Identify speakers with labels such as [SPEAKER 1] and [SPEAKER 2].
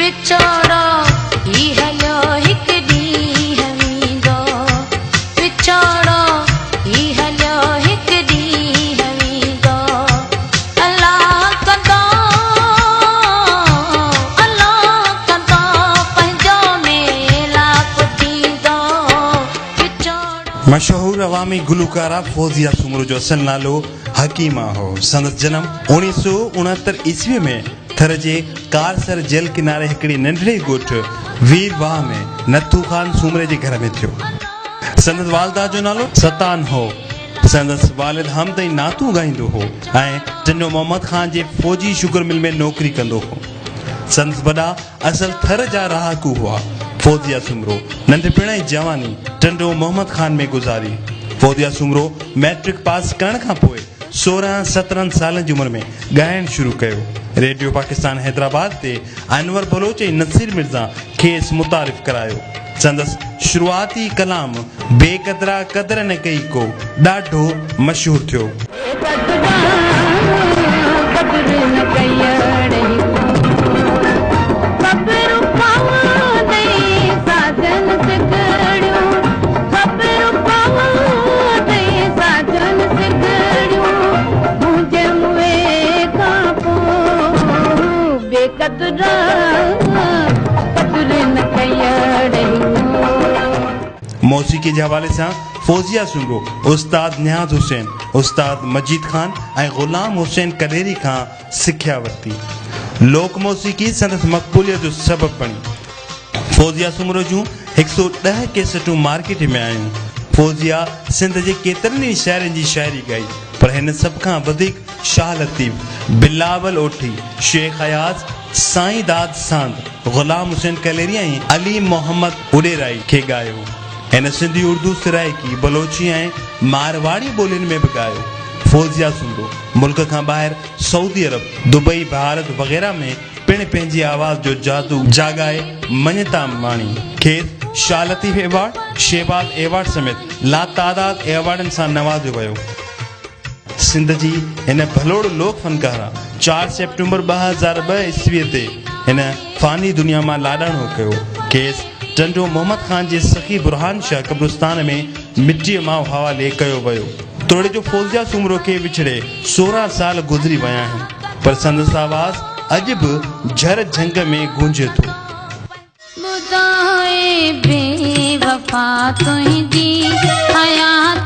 [SPEAKER 1] وڇوڙو هي هليو هڪ ڏينهن ويندو، وڇوڙو هي هليو هڪ ڏينهن ويندو. الله ڪندو، الله ڪندو پنهنجو ميلاپ ٿيندو، وڇوڙو.
[SPEAKER 2] مشهور عوامي گلوڪاره فوزيه سومرو جو اصل نالو حڪيمه هو. سندس جنم 1969 عيسويء ۾ ٿر جي ڪارسر جيل ڪناري هڪڙي ننڍڙي ڳوٺ وير واهه ۾ نٿو خان سومري جي گهر ۾ ٿيو. سندس والده جو نالو ستان هو. سندس والد حمد ۽ نعتون ڳائيندو هو ۽ ٽنڊو محمد خان جي فوجي شگر مل ۾ نوڪري ڪندو هو. سندس وڏا اصل ٿر جا رهاڪو هئا. فوزيه سومرو ننڍپڻ ۽ جواني ٽنڊو محمد خان ۾ گذاري. فوزيه سومرو مئٽرڪ پاس ڪرڻ کان پوء 16 17 سالن جي عمر ۾ ڳائڻ شروع ڪيو. ريڊيو پاڪستان حيدرآباد تي انور بلوچ ۽ نصير مرزا کيس متعارف ڪرايو. سندس شروعاتي ڪلام بي قدرا قدر نه ڪئي ڪو ڏاڍو مشهور ٿيو.
[SPEAKER 1] بي قدرا قدر نه ڪئي اڙي ڪو، خبر پوندئي ساجن سگهڙيون، خبر پوندئي ساجن سگهڙيون، منهنجي موئي کان پوء بي قدرا قدر نه ڪئي اڙي ڪو.
[SPEAKER 2] موسيقي جي حوالي سان فوزيه سومرو استاد نياز حسين، استاد مجيد خان ۽ غلام حسين ڪليري کان سکيا ورتي. لوڪ موسيقي سندس مقبوليت جو سبب بڻي. فوزيه سومرو جون هڪ سئو ڏهه ڪيسٽون مارڪيٽ ۾ آيون. فوزيه سنڌ جي ڪيترن ئي شاعرن جي شاعري ڳائي، پر هن سڀ کان وڌيڪ شاهه لطيف، بلاول اوٺي، شيخ اياز، سائين داد ساند، غلام حسين ڪليري ۽ علي محمد اڏيرائي کي ڳايو. هن سنڌي، اردو، سرائيڪي، بلوچي ۽ مارواڙي ٻولين ۾ به ڳايو. فوزيه سومرو ملڪ کان ٻاهر سعودي عرب، دبئي، ڀارت وغيره ۾ پڻ پنهنجي آواز جو جادو جاڳائي مڃتا ماڻي. کيس شاهه لطيف ايوارڊ، شهباز ايوارڊ سميت لاتعداد ايوارڊن سان نوازيو ويو. سنڌ جي هن ڀلوڙ لوڪ فنڪاره چار سيپٽمبر 2002 عيسويء تي هن فاني دنيا مان لاڏاڻو ڪيو. کيس ٽنڊو محمد خان جي سخي برهان شاهه قبرستان ۾ مٽيء ماء حوالي ڪيو ويو. توڙي جو فوزيه سومرو کي وڇڙي 16 سال گذري ويا آهن، پر سندس آواز اڄ به جهر جهنگ ۾ گونجي ٿو.
[SPEAKER 1] ٻڌائي بي وفا تنهنجي حياتي.